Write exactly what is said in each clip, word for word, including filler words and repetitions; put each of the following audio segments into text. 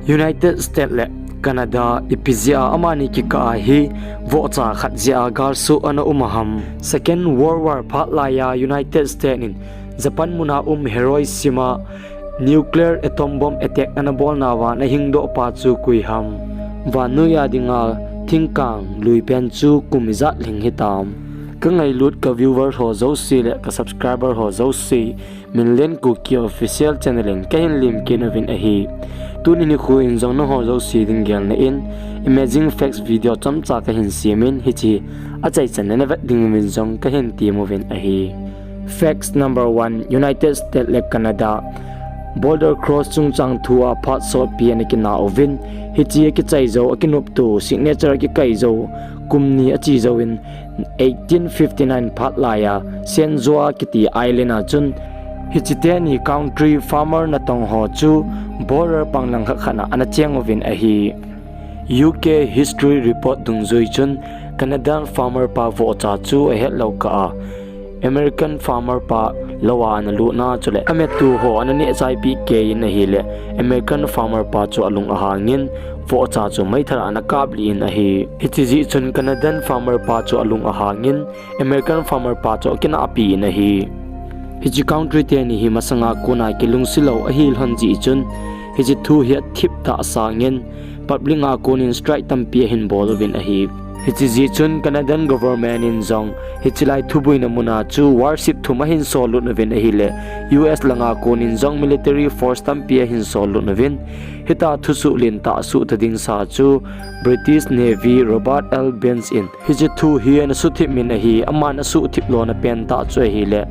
United States le Canada ipi jeh a amani kikah a hi vohcha khat jeh a galsuh ana um a ham? Second World War phat laiya United States in Japan muna um Hiroshima nuclear atom bomb attack ana bolnauva ana hingdoh pa chu koi ham? Vannoi a dinga thingkang lui pen chu kum ijat lhing hitam? Ka ngailut ka viewer ho jouse le ka subscriber ho jouse, Minlen Kuki Official Channel in kahin lemkit uvin ahi. Tuni nikho in jong nangho jouse ding gelna in Amazing Facts video chomcha kahin semin, hiche achaichan nana vet ding uvin jong kahin tem uvin ahi. Facts number one, United States le Canada border cross chungchang thua phat sotpi ana kinah uvin, hiche akichai jou, akinopto, signature akikai jou kum ni ache jouvin, eighteen fifty-nine phat laiya Saint Joa kiti island a chun hiche teni country farmer natong ho chu border panglang khat khat a ana cheng uvin ahi. U K history report dungjui chun Canadian farmer pa vohcha chu ahet lou kah a, American farmer pa lou a ana lutna chule ametu ho ana nehchaipi kei in ahile, American farmer pa chu alung ahangin vohcha chu meithal a ana kaplih in ahi. Hiche jeh chun Canadian farmer pa chu alung ahangin American farmer pa chu akinahpi in ahi. Hiche country teni hi masanga kona kilungse lou ahi lhon jeh chun, hiche thu hi athip tah sangin public a konin strike tampi ahin bol uvin ahi. Hiche jeh chun Canadian government in jong hiche lai thuboina muna chu warship thum ahin sollut uvin ahile, U S langa konin jong military force tampi ahin sollut uvin, hitia thusuh lentah suh ta ding sa chu British Navy Robert L Burns in hiche thu hi ana suthip in ahi. Aman asuhthip lona pentah chu ahile,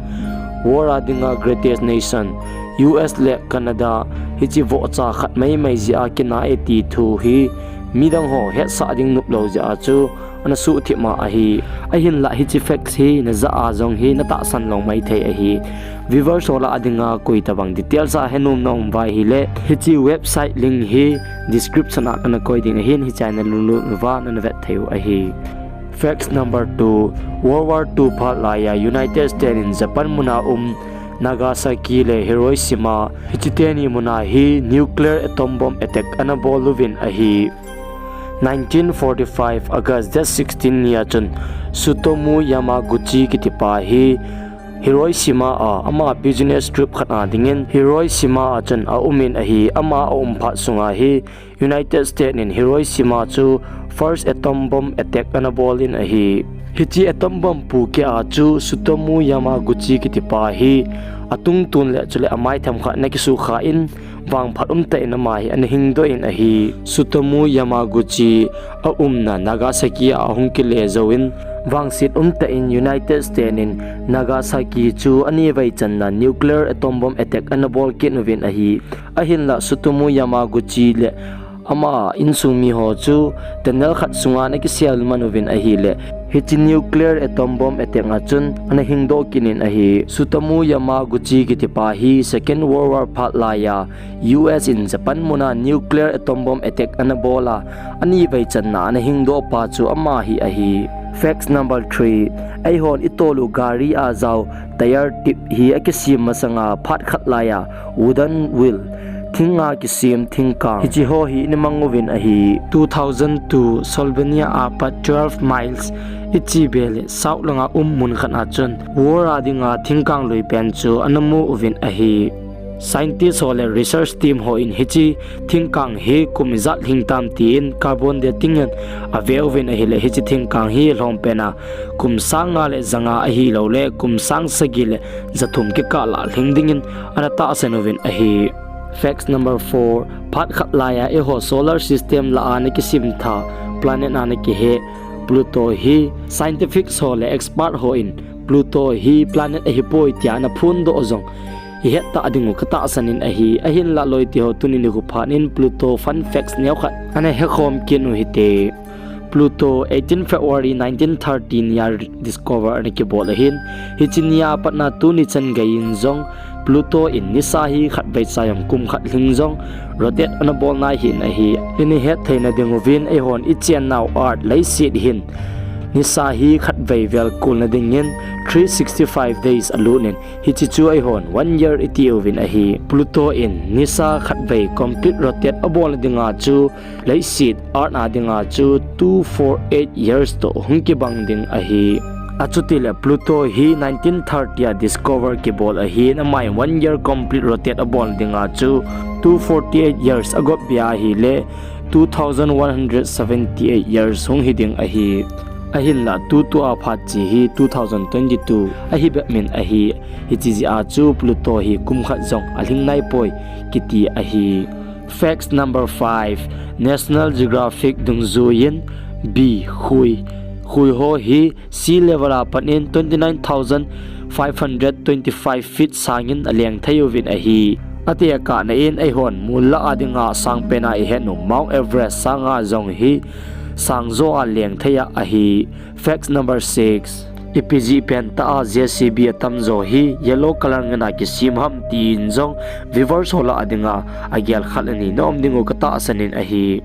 world a dinga greatest nation U S le Canada hiche vohcha khat maimai jeh a kinah e ti thu hi midang ho hetsah ding noplou jeh a chu ana suhthip ma ahi. Ahinlah hiche facts hi najah a jong hi natahsan lou maithei ahi. Viewers ho lah a dinga koi tabang details a henom naum uva ahile, hiche website link hi description a kana koi ding ahin, hichea nalunglut uva nana vet thei u ahi. Facts number two, World War two phat laiya United States in Japan muna um Nagasaki le Hiroshima hiche teni muna hi nuclear atom bomb attack ana bol uvin ahi. Nineteen forty-five August date sixteen nia chun Tsutomu Yamaguchi kitipa hi Hiroshima a ama business trip khat a dingin Hiroshima a chun aumin ahi. Ama aum phat sunga hi United States in Hiroshima chu first atom bomb attack ana bolin ahi. Hiche atom bomb pukeh a chu Tsutomu Yamaguchi kitipa hi atungtun le chule amai themkhat ana kisukha in, vangphat umtah in ama hi ana hingdoh in ahi. Tsutomu Yamaguchi aumna Nagasaki a ahung kile jouvin, vangset umtah in United States in Nagasaki chu anivei channa nuclear atom bomb attack ana bol kit uvin ahi. Ahinlah Tsutomu Yamaguchi le ama insung miho chu tunnel khat sunga ana kisel man uvin ahile, hiche nuclear atom bomb attack a chun ana hingdoh kit in ahi. Tsutomu Yamaguchi kitipa hi Second World War phat laiya U S in Japan muna nuclear atom bomb attack ana bol a, anivei channa ana hingdoh pa chu ama hi ahi. Facts number three, eihon itolu gari a jao tyre tip hi akisem masanga phat khat laiya wooden wheel, thinga kisem thingkang, hiche ho hi ina mang uvin ahi. Two thousand two Slovenia a pat twelve miles iche be le south langa um mun khat a chun world a dinga thingkang lui pen chu ana mu uvin ahi. Scientist ho le research team hon hiche thingkang hi kum ijat lhing tam tin carbon dating in ave uvin ahile, hiche thingkang hi lhom pen a kum sang nga le ja nga ahilouleh kum sang sagi le ja thum kikah lah lhing dingin ana tahsan uvin ahi. Facts number four, phat khat laiya eiho solar system lah a ana kisim tha planet a ana kihe Pluto hi scientific ho le expert hon Pluto hi planet ahipoi tia ana phondoh jong ihet tah ding u katahsan in ahi. Ahinlah loite ho, tuni nikho phat in Pluto fun facts neokhat ana hekhom kit u hite. Pluto eighteen February nineteen thirteen nia discover ana kibol ahin, hiche nia patna tuni chan gei in jong Pluto in nisa hi khatvei cha jong kum khat lhing jong rotate ana bol nai hih in ahi. Ina hetthei na ding uvin eihon ichennau Earth leiset hin Nisa hi khatvei vel kulna dingin three sixty-five days alut in, hiche chu eihon one year iti uvin ahi. Pluto in nisa khatvei complete rotate abolna dinga chu leiset Earth a dinga chu two four eight years toh hung kibang ding ahi. Achutileh Pluto hi nineteen thirty a discover kibol ahin, amahin one year complete rotate abolna dinga chu two forty-eight years agop bia ahileh two thousand one hundred seventy-eight years hung hiding ahi. Ahinlah tutua phat chi hi two thousand twenty-two ahi bep min ahi. Hiche jeh a chu Pluto hi kum khat jong alhing naipoi kiti ahi. Fact number five, National Geographic dungjuiyin B, khui. Khui ho hi sea level a pat in twenty-nine thousand five hundred twenty-five feet sangin aleng thei uvin ahi. Atekahna in eihon mol lah a dinga sangpen a ihet u Mount Everest sanga jong hi sangjo a leng thei a ahi. Fact number six. Ipi jeh pen tah a J C B atamjo hi yellow color ngen a kisem ham tin jong viewers ho lah a dinga agel khat le ni naum ding u katahsan in ahi.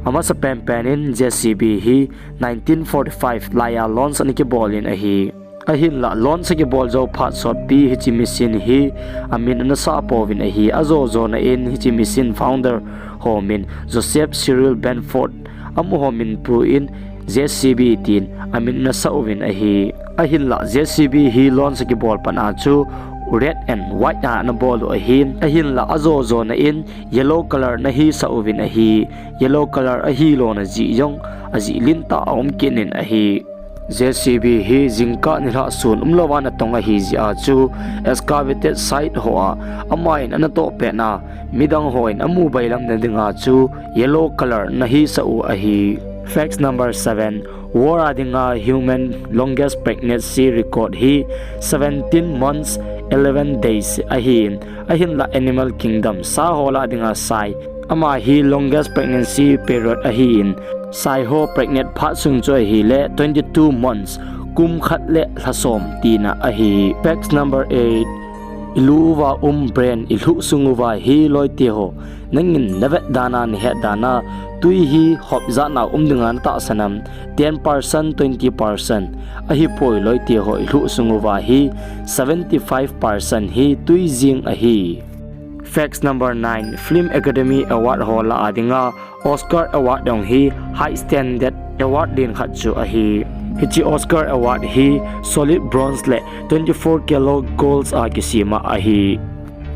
Amasa penpen in J C B hi nineteen forty-five laiya launch ana kibol in ahi. Ahinlah launch akibol jou phat sotpi hiche machine hi amin ana sah pouvin ahi. Ajo jona in hiche machine founder ho min Joseph Cyril Benford, amaho min pu in J C B tin amin ana sah uvin ahi. Ahinlah J C B hi launch akibol pat a chu red and white a ana bol u ahin. Ahinlah ajo jona in yellow color ana hisah uvin ahi. Yellow color ahilona jeh jong ajeh lentah a um kit in ahi. J C B hi jingkah nilhah sun umlouva ana tong ahi jeh a chu excavated site ho a amahin ana toh pet a midang hon amu bailamna dinga chu yellow color ana hisah u ahi. Fact number seven. World a dinga human longest pregnancy record hi seventeen months eleven days ahin, ahinlah animal kingdom sa ho lah a dinga sai, ama hi longest pregnancy period ahin, sai ho pregnant phat sung chu ahileh twenty-two months, kum khat le lha som tina ahi. Fact number eight. Ilu uva um brain, ilhuh sung uva hi loite ho, nangin navet dan a nahet dan a twi hi hop ijat na um dinga natahsan am? Ten percent, twenty percent? Ahipoi loite ho, ilhuh sung uva hi seventy-five percent hi twi jeng ahi. Fact number nine. Film Academy Award ho lah a dinga Oscar Award jong hi high standard award len khat chu ahi. Hiche Oscar Award hi solid bronze le twenty-four karat gold a kisem a ahi.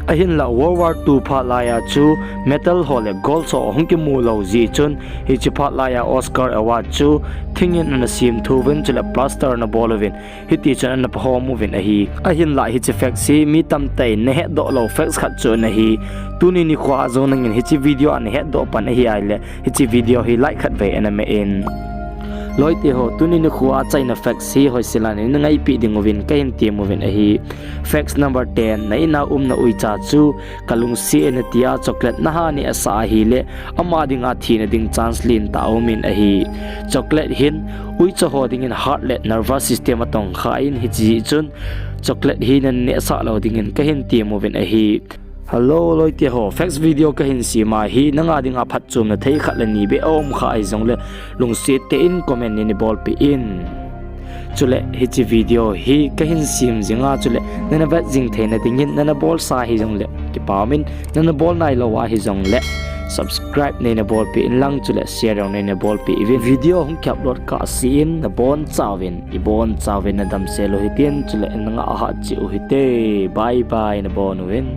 Ahinlah World War two phat laiya chu metal ho le gold ho hung kimu lou jeh chun hiche phat laiya Oscar Award chu thingin ana sem thuvin chule plaster ana bol uvin, hiti chun ana pahom uvin ahi. Ahinlah hiche facts hi mi tamtah in nahetdoh lou facts khat chu ana hi. Tuni nikho a jong nangin hiche video a nahetdoh pan ahi ahileh hiche video hi like khatvei ana meh in. Loite ho, tuni nikho a achaina facts hi hoisel a neingaipeh ding uvin kahin tem uvin ahi. Facts number ten. Na in a um na uicha chu kalungset e natia chocolate naha neh asah ahileh ama dinga thina ding chance lentah a um in ahi. Chocolate hin uicha ho dingin heart le nervous system atongkha in, hiche jeh chun chocolate hi naneh sah lou dingin kahin tem uvin ahi. Hello loite ho, facts video kahin sem a hi nanga dinga phatchomna thei khat le ni beh aum kha ahijongleh lungset tah in comment neina bolpeh in. Chule hiche video hi kahin sem jing a chule nana vet jing theina dingin nana bolsa hijongleh kipah umin, nana bol nailou ahijongleh subscribe neina bolpeh inlang chule share jong neina bolpeh uvin. Video hung ki upload kah seh in nabonchauvin, ibonchauvin nadamsel u hitin chule nangah hat cheh u hite. Bye bye, nabon uvin.